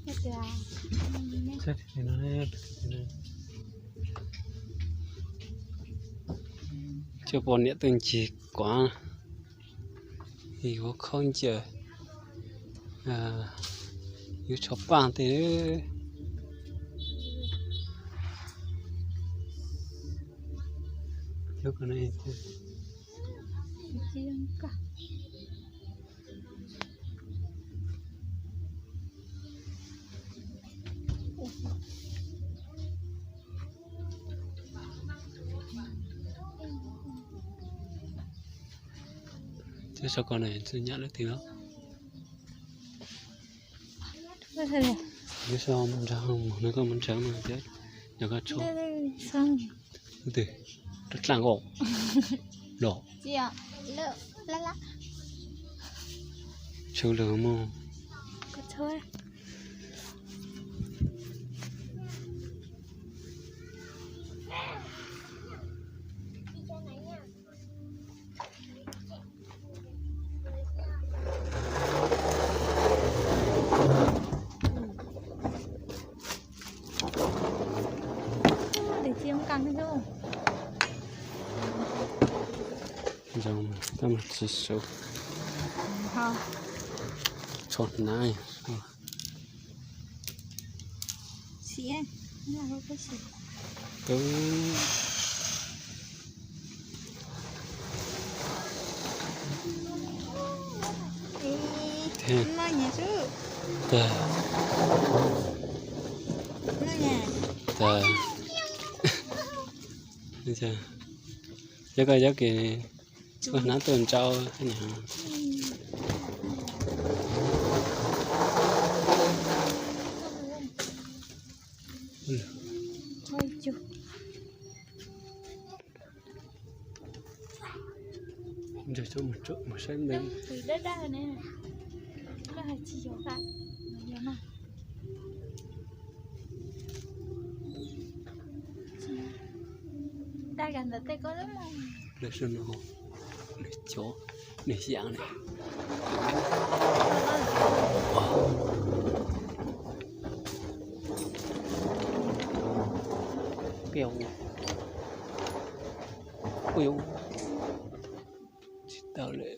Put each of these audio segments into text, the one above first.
Coj poj niam tuaj ncig kuav, yuav khaub ncaws, yuav tsho paj tej. Cov sau ko na txawj nyam lawm tiag. Cov sau mus nrad, mus no koj mus nrad mas cov, cov ko tshuav. Twg rab dlaj nkaus los. Tshwv lawm mus. Zoo, tab mas tsis sub. Tshuav hnav. Cov ko cov kws ua hnav tuaj ntsau. Lawv sab no, nws cov, nws xyav ne. Tsis tau lawm.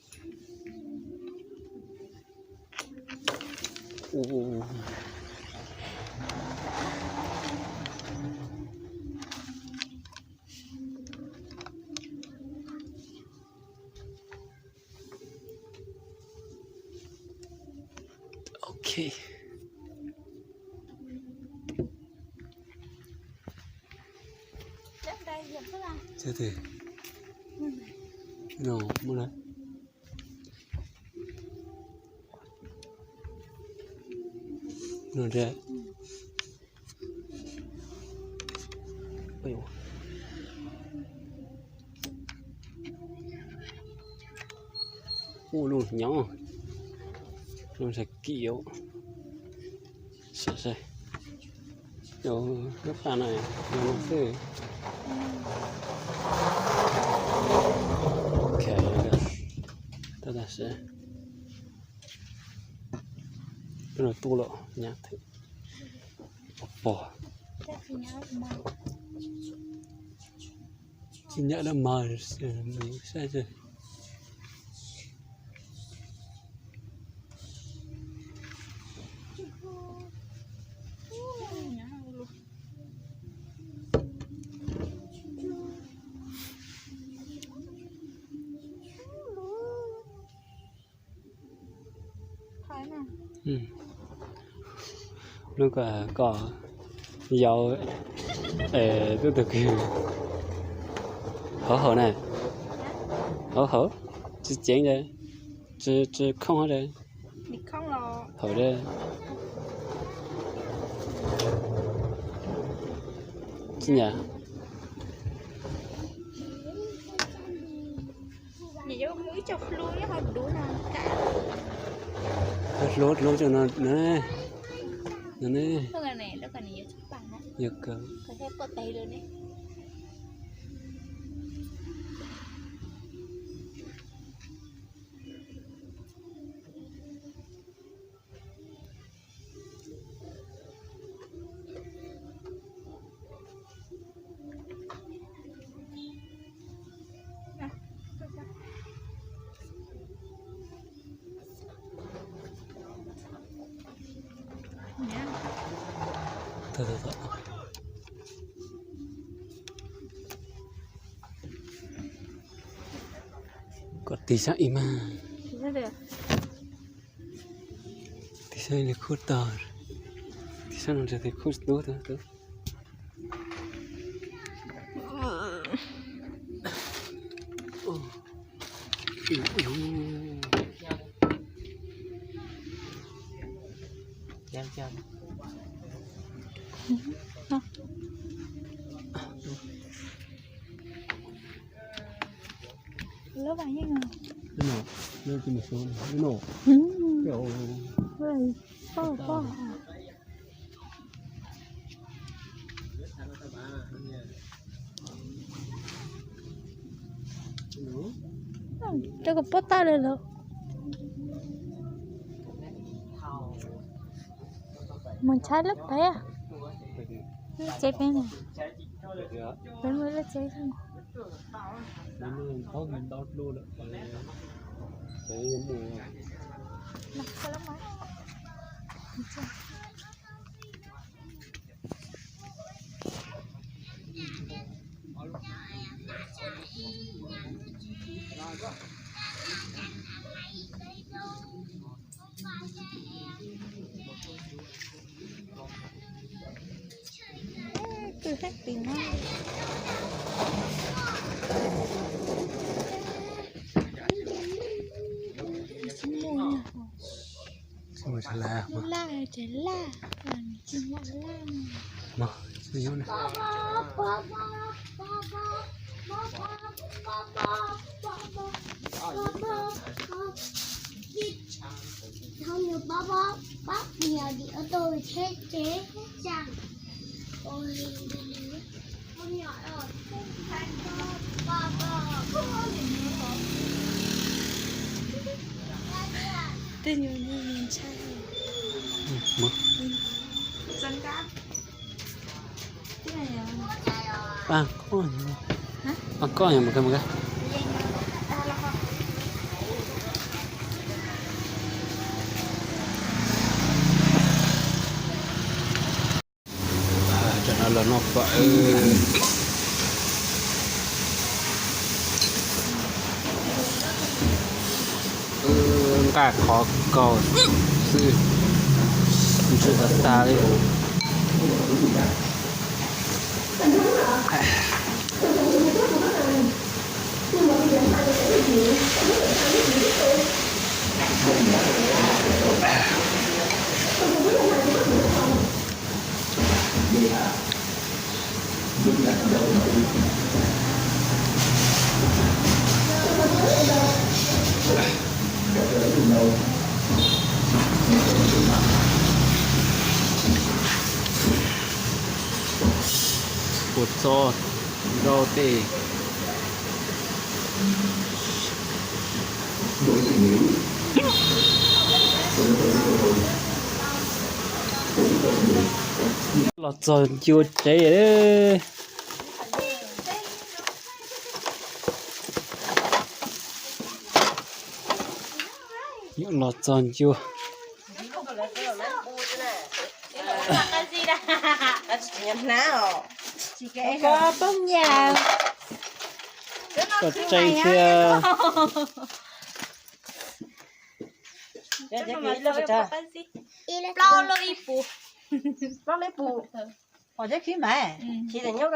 Ok. Cov twg? No muaj na. No thiab. Ua lub nyob, lub sab kim. Saib saib, lub paj no no xwb. Tab sis no tu lawm nyab thiab. Pog, tsis nyam dab mas saib xwb. Lub ko, ko yau, tub tug kws hauv hauv na, hauv hauv, tsis ceev, tsis khoom hauv. Hauv, tsis nyam. Hluav hluav cov no ne, no ne, yog kawg. Kom tig sab ib mas. Tig sab li khub tog. Tig sab no tig khub tub tod. Rau kom pob tawj lawm los. Mus ntshai lub pem, lub tsev pem ne. Peb mus lub tsev. Tej nyuag ntshai. Pab koj, pab koj mus kawg mus kawg. Tam no los noj fawm. Nqaj qhov kaus xwb, ntsw tag tag li. Puas txog nrau tej. Los txog ncua tsev. Nyuam los txog ncua. Pom tseeb thiab. Plaub lub ib puas. Plaub lub ib puas. Pom tseeb khib mas. Khib tas nyob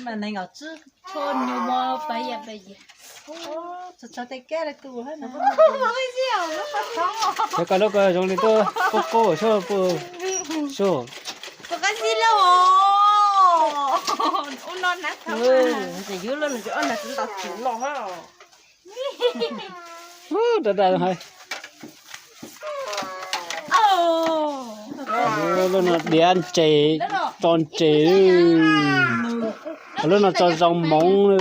mas nees nkaum tsib tshuaj nyuam mos pab yam pab yam. Txog tej kab li tus. Peb koj lub ko zoo li tuaj qub qub sub puj sub. Puas qab zib lauj os. Ub no hnav tau. Yuav lub no, ob hnav tsis tau tsis no. Ub, da da hais. Lub no diav ntses, tso ntses. Lub no tso zoo moov.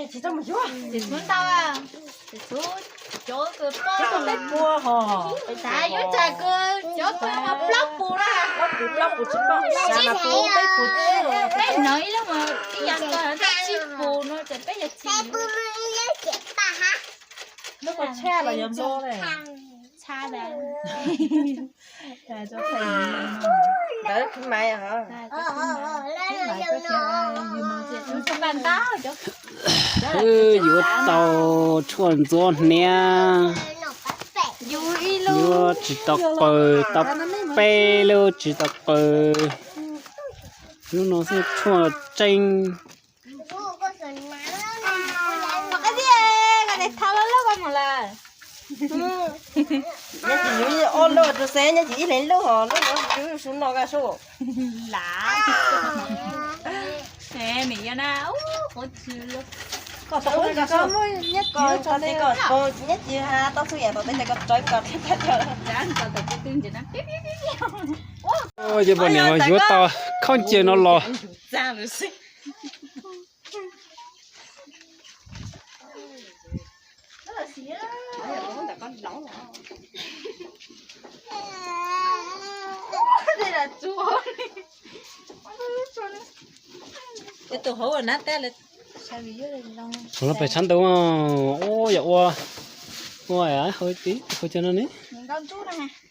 Tsis txhob ntau, tsis txhob cov kws poj peb pua ho. Xav yuav tsam kws cov kws mas plaub pus na. Plaub pus, plaub pus tsis pom, xav mas pus peb pus. Peb hnov ib lub mas ib yam kws tab tsib pus no ces peb yog tsis. Lub kua tshaj los yog nplo ne. Tshaj ntawd. Ntawd khib mais hos. Wb yuav tau tshuaj ntxuav hniab, yuav tsis tau qaws, tau peb lub tsis tau qaws. Lub no xwb tshuaj tseeb. Nyob tsis yuav ob lub rau xeeb, nyob tsis ib leeg lub hos lub no yuav su no ka su. Lav. Nws yog na, qhuav tsis kom tau ub ka su. Kom tau tsis nyob tsis ha tau txhua yam tom teb ces kom tsawv kom tib tag cov. Yog poj niam yuav tau khaub ncaws no los. Los pem tshav ntuj, ua yog ua, ua hauv tib hauv cov no ne.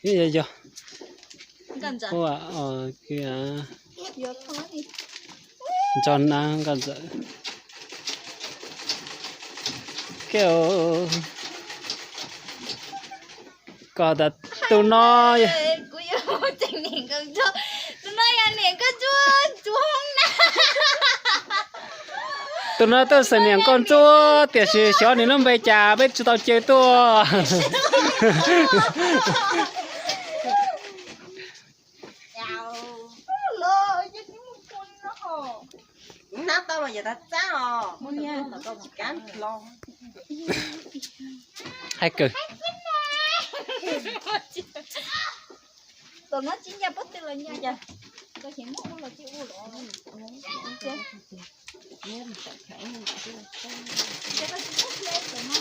Yog yog, ua ntsog na nkauj ntxawm. Koj tas tus no, tus no yog niam nkauj ntsuab, tus hoob na. Tus no twb xeem niam nkauj ntsuab tiam sis xyov nws lub npe cas peb tsis tau caw tuaj. Hais kawg. Tom no tsis ncaim pob tw los ncaim, koj xav muab ua los cia ua los. Ces koj tsis muab hle tom no.